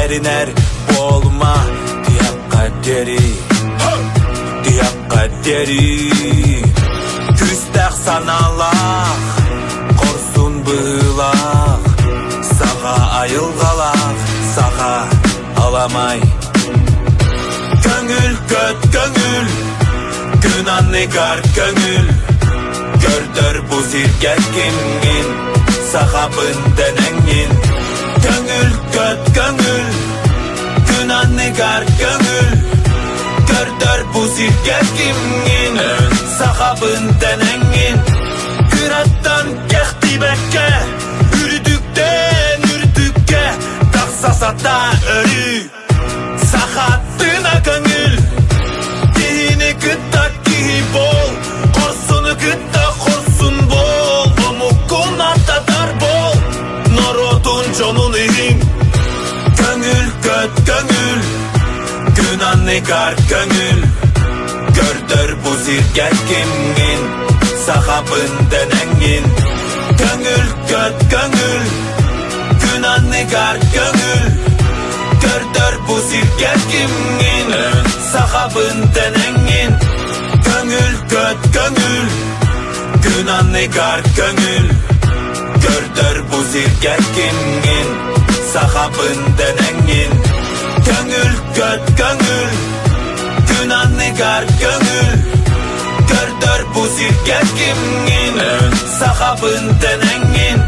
Бэринэр буолума тиһэххэ диэри, тиһэххэ диэри. Күүстээх санаалаах, хорсун быһыылаах, саха айылҕалаах, саха аламай. Көҥүл көт көҥүл, күн анныгар көҥүл, көрдөр бу сиргэ кимҥин, сахабын дэнэҥҥин. Көҥүл көт көҥүл, күн анныгар көҥүл, көрдөр бу сиргэ кимҥин, сахабын дэнэҥҥин. Кыраттан кэхтибэккэ, үрдүктэн үрдүккэ тахса сатаа өрүү. Саха тына көҥүл, киһини кытта киһи буол, хорсуну кытта хорсун буол, омуккун аттатар буол, норуотун дьонун иһин. Көҥүл көт көҥүл, күн анныгар көҥүл, көрдөр бу сиргэ кимҥин, сахабын дэнэҥҥин. Көҥүл көт көҥүл, күн анныгар көҥүл, көрдөр бу сиргэ кимҥин, сахабын дэнэҥҥин. Көҥүл көт көҥүл, күн анныгар көҥүл, көрдөр бу сиргэ кимҥин, сахабын дэнэҥҥин. Көҥүл көт көҥүл, күн анныгар көҥүл, көрдөр бу сиргэ кимҥин, сахабын дэнэҥҥин.